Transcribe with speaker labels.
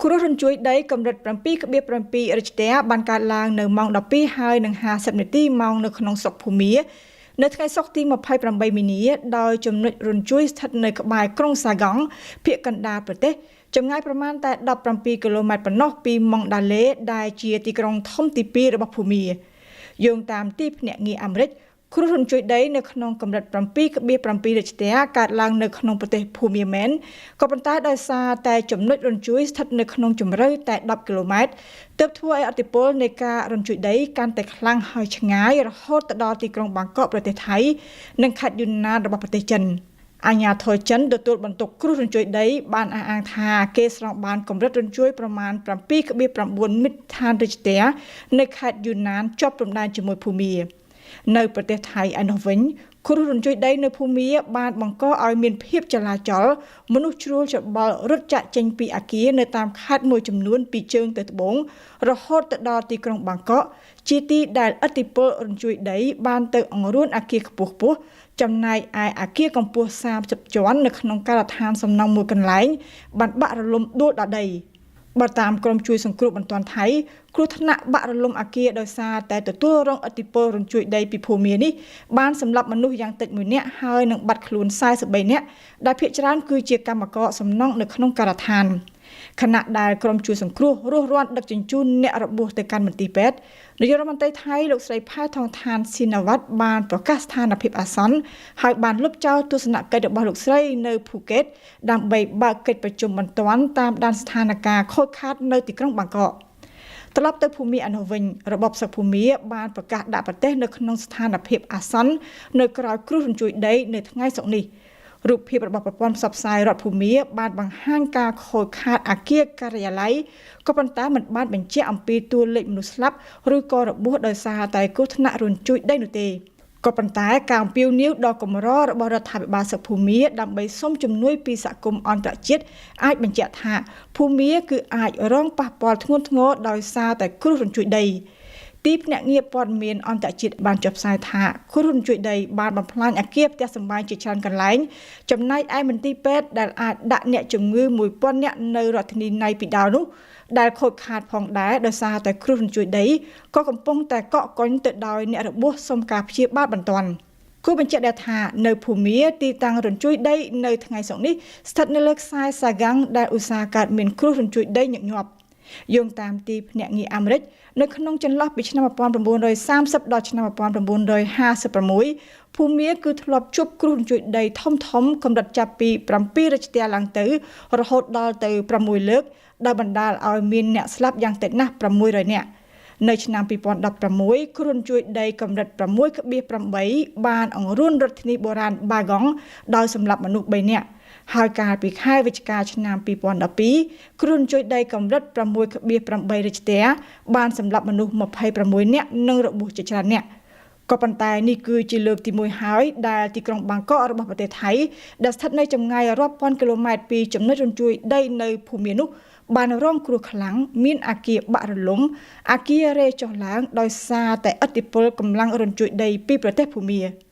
Speaker 1: គ្រោះរញ្ជួយដីកម្រិត7.7រិចទែបានកើតឡើងនៅម៉ោង12:50នាទីម៉ោងនៅក្នុងស្រុកភូមានៅថ្ងៃសុក្រទី28មីនាដោយចំណុចរញ្ជួយស្ថិតនៅក្បែរក្រុងសាហ្គង់ភាគកណ្ដាលប្រទេសចម្ងាយប្រមាណតែ17គីឡូម៉ែត្រប៉ុណ្ណោះពីម៉ុងដាឡេដែលជាទីក្រុងធំទី2របស់ភូមាយោងតាមទីភ្នាក់ងារអាមេរិកគ្រោះរញ្ជួយដីនៅក្នុងកម្រិត7.7រិចទែកើតឡើងនៅក្នុងប្រទេសភូមាមែនក៏ប៉ុន្តែដោយសារតែចំណុចរញ្ជួយស្ថិតនៅក្នុងជម្រៅតែ10គីឡូម៉ែត្រទើបធ្វើឲ្យឥទ្ធិពលនៃការរញ្ជួយដីកាន់តែខ្លាំងហើយឆ្ងាយរហូតទៅដល់ទីក្រុងបាងកកប្រទេសថៃនិងខេត្តយុនណានរបស់ប្រទេសចិនអាជ្ញាធរចិនទទួលបន្ទុកគ្រោះរញ្ជួយដីបានអះអាងថាគេស្រង់បានកម្រិតរញ្ជួយប្រមាណ7.9មិត្តឋានរិចទែនៅខេត្តយុនណានជាប់ព្រំដែនជាមួយភូមានៅប្រទេសថៃឯនោះវិញគ្រោះរញ្ជួយដីនៅភូមាបានបង្កឲ្យមានភាពចលាចលមនុស្សជ្រួលច្របល់រត់ចាក់ចេញពីអគារនៅតាមខេត្តមួយចំនួនពីជើងទៅត្បូងរហូតទៅដល់ទីក្រុងបាងកកជាទីដែលឥទ្ធិពលរញ្ជួយដីបានទៅអង្រួនអគារខ្ពស់ៗចំណែកឯអគារកម្ពស់30ជាន់នៅក្នុងការដ្ឋានសំណង់មួយកន្លែងបានបាក់រលំដួលដល់ដីបើតាមក្រុមជួយសង្គ្រោះបន្ទាន់ថៃគ្រោះថ្នាក់បាក់រលំអគារដោយសារតែទទួលរងឥទ្ធិពលរញ្ជួយដីពីភូមានេះបានសម្លាប់មនុស្សយ៉ាងតិច1នាក់ហើយនឹងបាត់ខ្លួន43នាក់ដែលភាគច្រើនគឺជាកម្មករសំណង់នៅក្នុងការដ្ឋានខណៈដែលក្រុមជួយសង្គ្រោះរស់រានដឹកជញ្ជូនអ្នករបួសទៅកាន់មន្ទីរពេទ្យនាយករដ្ឋមន្ត្រីថៃលោកស្រីផែថងថានស៊ីណាវ៉ាត់បានប្រកាសស្ថានភាពអាសន្នហើយបានលុបចោលទស្សនកិច្ចរបស់លោកស្រីនៅភូកេតដើម្បីបើកកិច្ចប្រជុំបន្ទាន់តាមដានស្ថានភាពខូចខាតនៅទីក្រុងបាងកកត្រឡប់ទៅភូមាឯនោះវិញរបបសឹកភូមាបានប្រកាសដាក់ប្រទេសនៅក្នុងស្ថានភាពអាសន្ននៅក្រោយគ្រោះរញ្ជួយដីនៅថ្ងៃសុក្រនេះរូបភាពរបស់ប្រព័ន្ធផ្សព្វផ្សាយរដ្ឋភូមាបានបង្ហាញការខូចខាតអគារការិយាល័យក៏ប៉ុន្តែមិនបានបញ្ជាក់អំពីតួលេខមនុស្សស្លាប់ឬក៏របួសដោយសារតែគ្រោះថ្នាក់រញ្ជួយដីនោះទេក៏ប៉ុន្តែការអំពាវនាវដ៏កម្ររបស់រដ្ឋាភិបាលសឹកភូមាដើម្បីសុំជំនួយពីសហគមន៍អន្តរជាតិអាចបញ្ជាក់ថាភូមាគឺអាចរងប៉ះពាល់ធ្ងន់ធ្ងរដោយសារតែគ្រោះរញ្ជួយដីទីភ្នាក់ងារព័ត៌មានអន្តរជាតិបានចុះផ្សាយថាគ្រោះរញ្ជួយដីបានបំផ្លាញអគារផ្ទះសម្បែងជាច្រើនកន្លែងចំណែកឯមន្ទីរពេទ្យដែលអាចដាក់អ្នកជំងឺ1000នាក់នៅរដ្ឋធានីណៃពីដាវនោះដែលខូចខាតផងដែរដោយសារតែគ្រោះរញ្ជួយដីក៏កំពុងតែកក់កុញទៅដោយអ្នករបួសសុំការព្យាបាលបន្ទាន់គូបញ្ជាក់ដែរថានៅភូមាទីតាំងរញ្ជួយដីនៅថ្ងៃសុក្រនេះស្ថិតនៅលើខ្សែសាហ្គាំងដែលឧស្សាហ៍កើតមានគ្រោះរញ្ជួយដីញឹកញាប់យោងតាមទីភ្នាក់ងារអាមេរិកនៅក្នុងចន្លោះពីឆ្នាំ1930ដល់ឆ្នាំ1956ភូមាគឺធ្លាប់ជួបគ្រោះរញ្ជួយដីធំៗកម្រិតចាប់ពី7រិចទែឡើងទៅរហូតដល់ទៅ6លើកដែលបណ្ដាលឲ្យមានអ្នកស្លាប់យ៉ាងតិចណាស់600នាក់នៅឆ្នាំ2016គ្រោះរញ្ជួយដីកម្រិត6.8បានអង្រួនរដ្ឋធានីបុរាណបាហ្គង់ដោយសម្លាប់មនុស្ស3នាក់ហើយកាលពីខែវិច្ឆិកាឆ្នាំ2012គ្រោះរញ្ជួយដីកម្រិត6.8រិចទែបានសម្លាប់មនុស្ស26នាក់និងរបួសជាច្រើននាក់ក៏ប៉ុន្តែនេះគឺជាលើកទី1ហើយដែលទីក្រុងបាងកករបស់ប្រទេសថៃដែលស្ថិតនៅចម្ងាយរាប់ពាន់គីឡូម៉ែត្រពីចំណុចរញ្ជួយដីនៅភូមានោះបានរងគ្រោះខ្លាំងមានអគារបាក់រលំអគាររេចុះឡើងដោយសារតែឥទ្ធិពលកម្លាំងរញ្ជួយដីពីប្រទេសភូមា។